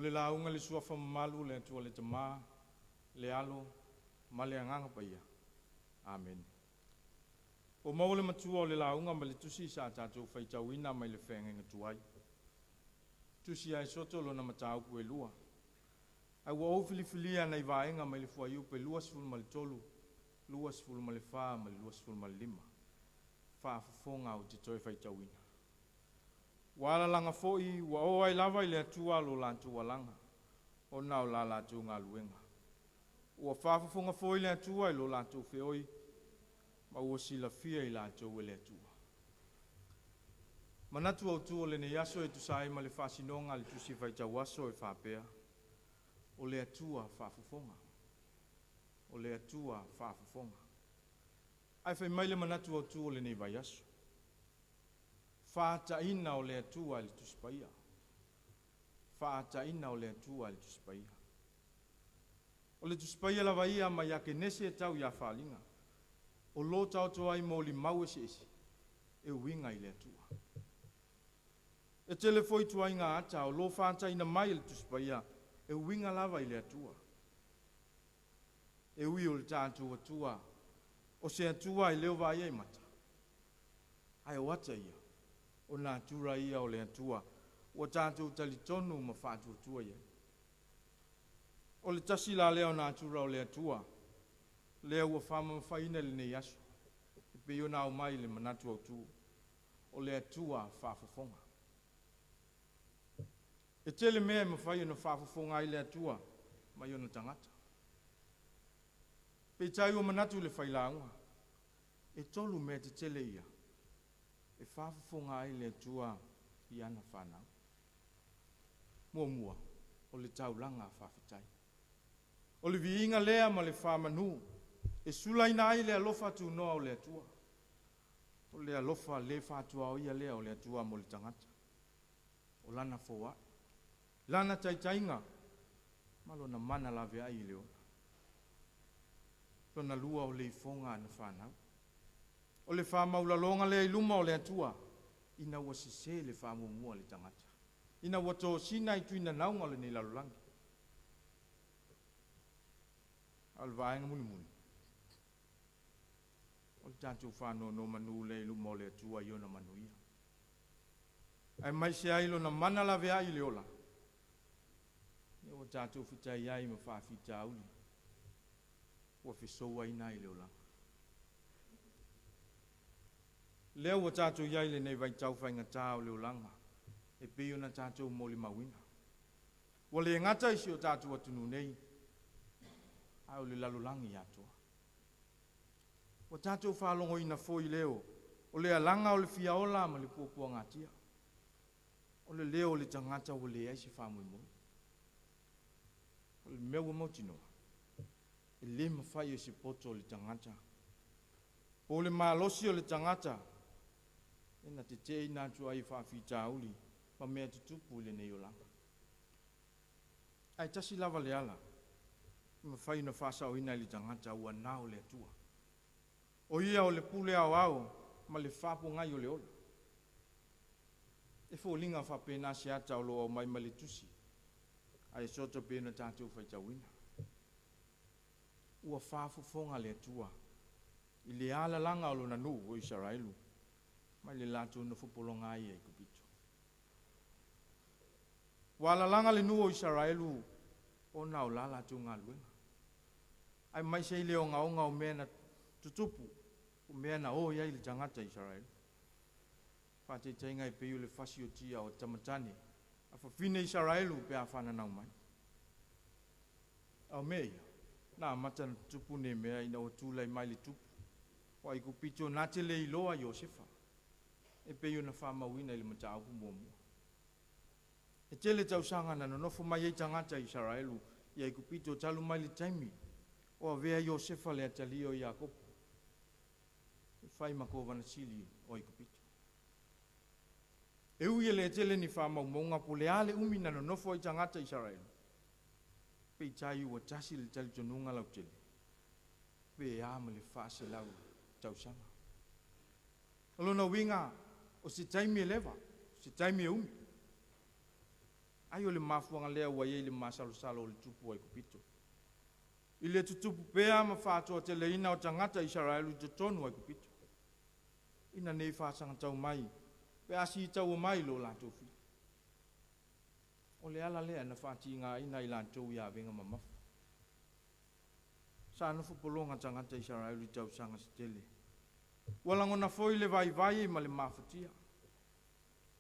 O le lauga i le Suafa mamalu o le Atua le Tama, le Alo ma le Agaga Paia. Amene. Ua maua le matua o le lauga ma le tusi sa tatou faitauina mai le feagaiga tuai. Tusi a Esoto lona mataupu e 2. Ae ua ou filifilia nai vaega mai le fuaiupu e 23, 24 ma le 25. Faafofoga ou te toe faitauina. Ua alalaga foi, ua o ai lava i le Atua lo latou alaga, ona o la latou galuega. Ua faafofoga foi le Atua i lo latou feoi, ma ua silafia i latou e le Atua. Manatu autu o lenei aso e tusa ai ma le faasinoga a le Tusi Faitau Aso e faapea, O le Atua faafofoga. O le Atua faafofoga. Ae fai mai le manatu autu o lenei vaiaso, faataina o le Atua i le Tusi Paia. Faataina o le Atua i le Tusi Paia. O le Tusi Paia lava ia mai ia Kenese e tau ia Faaliga, o lo taoto ai molimau eseese e uiga i le Atua. E tele foi ituaiga ata o lo o faataina mai e le Tusi Paia e uiga lava i le Atua. E ui o le tatou Atua, o se Atua e le o vaaia i mata, ae o ata ia, o natura ia o le Atua ua tatou talitonu ma faatuatua i ai. O le tasi la lea o natura o le Atua, lea ua faamamafaina i lenei aso, e pei ona aumai i le manatu autu, o le Atua faafofoga. E tele mea e mafai ona faafofoga ai le Atua mai ona tagata. Peitai ua manatu le failauga, e tolu mea tetele ia e faafofoga ai le Atua i ana fanau. Muamua, o le taulaga faafetai. O le viiga lea ma le faamanu e sulaina ai le alofa tunoa o le Atua. O le alofa le faatuaoia lea o le Atua mo le tagata. O lana foai, lana taitaiga ma lona mana laveai i le ola. Lona lua o le ifoga a na fanau. O le faamaualaloga lea i luma o le Atua, ina ua sese le faamuamua a le tagata, ina ua tosina i tuinanauga o lenei lalolagi. A o le vaega mulimuli, o le tatou faanonomanu lea i luma o le Atua i ona manuia, aemaise ai lona mana laveai i le ola, lea ua tatou fetai ai ma faafitauli ua fesouaina ai le olaga. Lea ua tatou i ai i lenei vaitau faigata o le olaga, e pei ona tatou molimauina. Ua le gata i si o tatou atunuu nei, a o le lalolagi atoa. Ua tatou faalogoina foi leo o le alaga o le fiaola ma le puapuagatia. O le leo o le tagata ua leai se faamoemoe. O le mea ua mautinoa, e le mafai e se poto o le tagata po o le malosi o le tagata ona tete'ina atu ai i faafitauli ma mea tutupu i lenei olaga. Ae tasi lava le ala e mafai ona faasaoina e le tagata ua na o le Atua. O Ia o le pule aoao ma le faapogai o le ola. E foliga faapena se ata o lo o aumai mai le tusi a Esoto pei ona tatou faitauina. Ua faafofoga le Atua i le alalaga o lona nuu o Isaraelu mai le latou nofo pologa ai i Aikupito. Ua alalaga le nuu o Isaraelu ona o la latou galuega, aemaise ai le ogaoga o mea na tutupu, o mea na o i ai le tagata Isaraelu. Faataitaiga e pei o le fasiotia o tamatane a fafine Isaraelu pe a fananau mai. A o mea ia, na amata ona tutupu nei mea ina ua tulai mai le tupu o Aikupito na te le iloa Iosefa, e pei ona faamauina i le mataupu muamua. E tele tausaga na nonofo mai ai tagata Isaraelu i Aikupito talu mai le taimi o avea Iosefa le atalii o Iakopo e fai ma kovana sili o Aikupito. E ui e le tele ni faamaumauga po o le a le umi na nonofo ai tagata Isaraelu, peitai ua tasi le talitonuga lautele, pe a ma le 400 tausaga. O lona uiga, o se taimi e leva, o se taimi e umi. Ai o le mafuaga lea ua i ai le masalosalo o le tupu o Aikupito, i le tutupu pea ma faatoateleina o tagata Isaraelu i totonu o Aikupito, ina nei faasagatau mai pe a sitaua mai lo latou fili. O le ala lea na faatigaina ai latou i avega mamafa. Sa nofo pologa tagata Isaraelu i tausaga se tele. Ua lagona foi le vaivai ma le mafatia.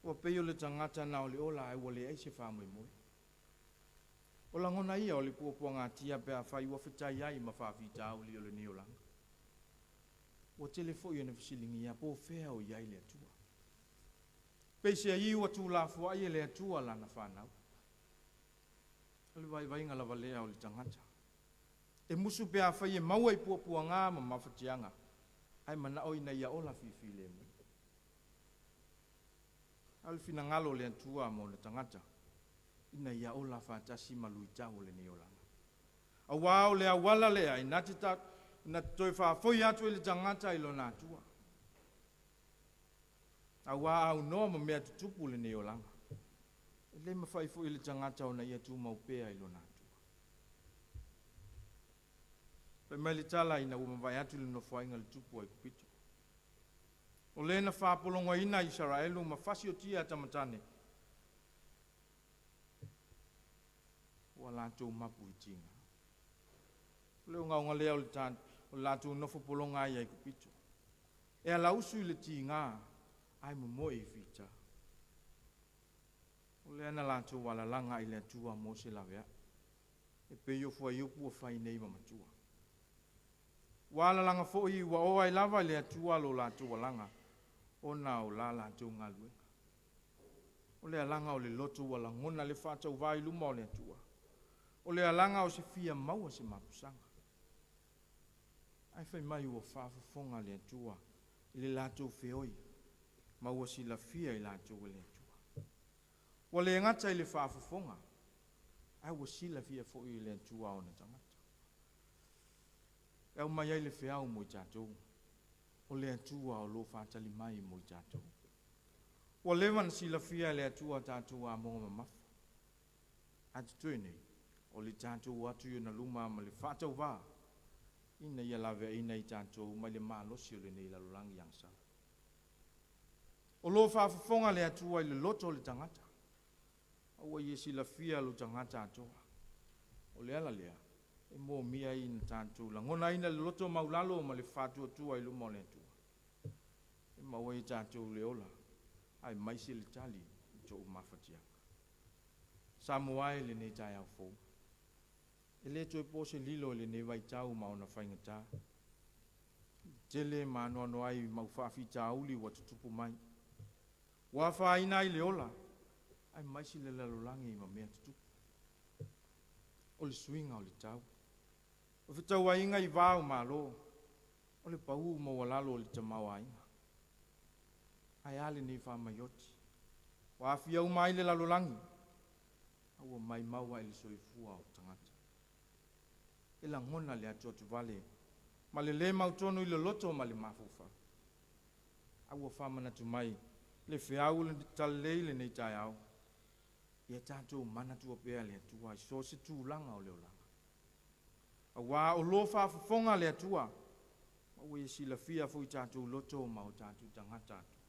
Ua pei o le tagata na o le ola ae ua leai se faamoemoe. O lagona ia o le puapuagatia pe afai ua fetai ai ma faafitauli o lenei olaga. Ua tele foi ina fesiligia po o fea o i ai le Atua. Peisei ua tuulafoai e le Atua lana fanau. O le vaivaiga lava lea o le tagata. E musu pe afai e maua i puapuaga ma mafatiaga, ae manao ina ia ola fifilemu. A o le finagalo o le Atua mo ona tagata, ina ia ola faatasi ma luitau o lenei olaga. Auā o le auala lea e na te toe faafoi atu ai le tagata i lona Atua. Auā a aunoa ma mea tutupu i lenei olaga, e le mafai foi e le tagata ona ia tumau pea i lona Atua. Fai mai le tala ina ua mavae atu le nofoaiga a le tupu o Aikupito, o le na faapologaina Isaraelu ma fasiotia tamatane, ua latou mapu i tiga. O le ogaoga lea o le latou nofo pologa ai i Aikupito. E alausu i le tiga, ae momoe i fita. O lea na latou alalaga ai i le Atua mo se laveai, e pei o fuaiupu ua fai nei ma matua. Ua alalaga foi ua oo ai lava i le Atua lo latou alaga, ona o la latou galuega. O le alaga o le loto ua lagona le faatauvā i luma o le Atua. O le alaga o se fia maua se mapusaga. Ae fai mai ua faafofoga le Atua i le latou feoi, ma ua silafia i latou e le Atua. Ua le gata i le faafofoga, ae ua silafia foi e le Atua ona tagata. E aumai ai le feau mo i tatou, o le Atua o lo o faatali mai mo i tatou. Ua leva ona silafia e le Atua a tatou amoga mamafa. Ae totoe nei, o le tatou o atu i ona luma ma le faatauvā, ina ia laveaina i tatou mai le malosi o lenei lalolagi agasala. O lo o faafofoga le Atua i le loto o le tagata, a ua ia silafia lou tagata atoa. O le ala lea, e moomia ai ona tatou lagonaina le loto maualalo ma le faatuatua i luma o le Atua, e maua ai e tatou le ola, aemaise le tali i tou mafatiaga. Samoa e i lenei taeao fou, e le toe po se lilo i lenei vaitau ma ona faigata. Tele ma anoano ai mau faafitauli ua tutupu mai. Ua afaina ai le ola, aemaise le lalolagi ma mea tutupu. O le suiga o le tau, o fetauaiga i va o Malo, o le pau maualalo o le tamaoaiga. Ae a lenei faamai oti, ua aafia uma ai le lalolagi, a ua maimau lava i le soifua o tagata. E lagona le atuatuvale ma le le mautonu i le loto ma le mafaufau. A ua faamanatu mai le feau o le talalelei i lenei taeao, ia tatou manatua pea le Atua i so o se tulaga o le olaga. Auā o lo o faafofoga le Atua, ma ua ia silafia foi tatou loto ma o tatou tagata atoa.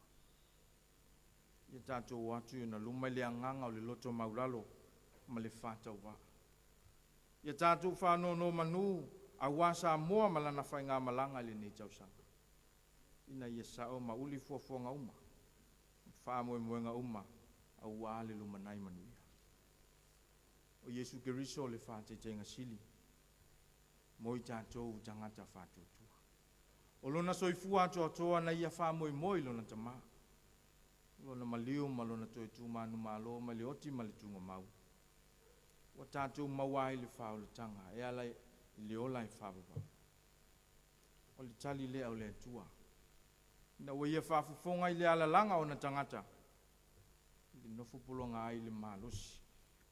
Ia tatou o atu i ona luma i le agaga o le loto maulalo ma le faatauvā. Ia tatou faanonomanu aua Samoa ma lana faigamalaga i lenei tausaga, ina ia sao ma uli fuafuaga uma, faamoemoega uma, aua le lumanai manuia. O Iesu Keriso le faataitaiga sili mo i tatou tagata faatuatua. O lona soifua atoatoa na ia faamoemoe i lona Tamā, lona maliu ma lona toe tumanumalo mai le oti ma le tugamau, ua tatou maua ai le faaolataga e ala i le ola e faavavau. O le tali lea o le Atua, ina ua ia faafofoga i le alalaga o ona tagata, i le nofo pologa ai i le malosi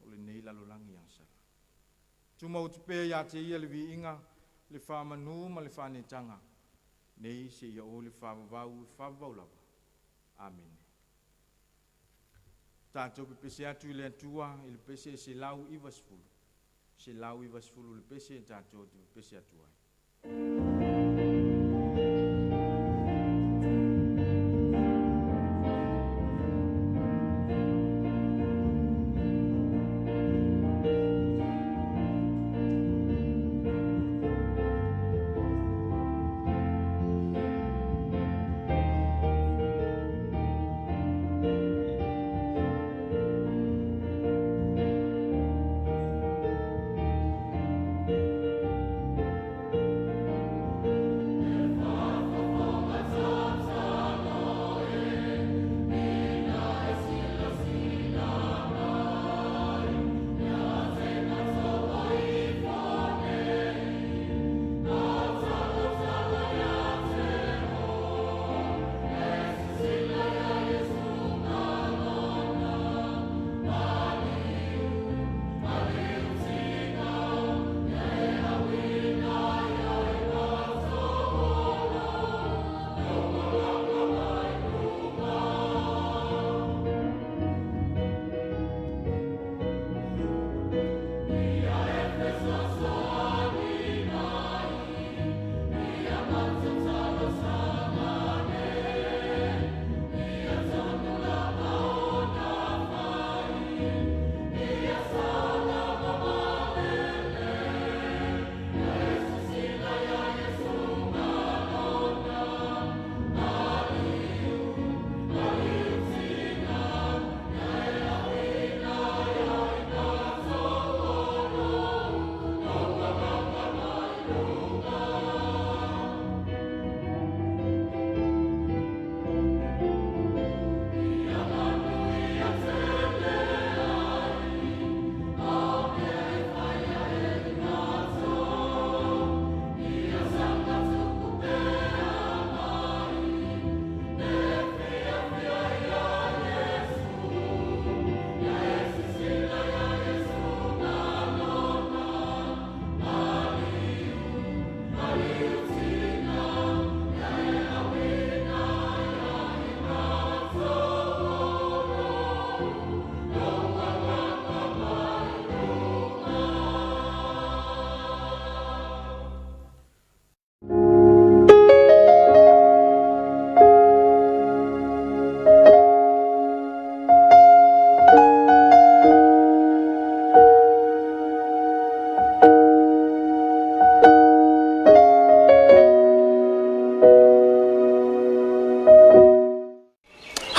o lenei lalolagi agasala. Tumau atu pea ia te ia le viiga, le faamanu ma le faaneetaga, nei seia oo i le faavavau, e faavavau lava. Amene. Tatou pepese atu i le Atua i le pese 190. 190 le pese tatou te pepese atu ai.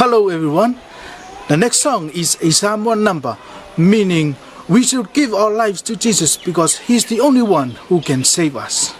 Hello everyone. The next song is a Samoan number, meaning we should give our lives to Jesus because he's the only one who can save us.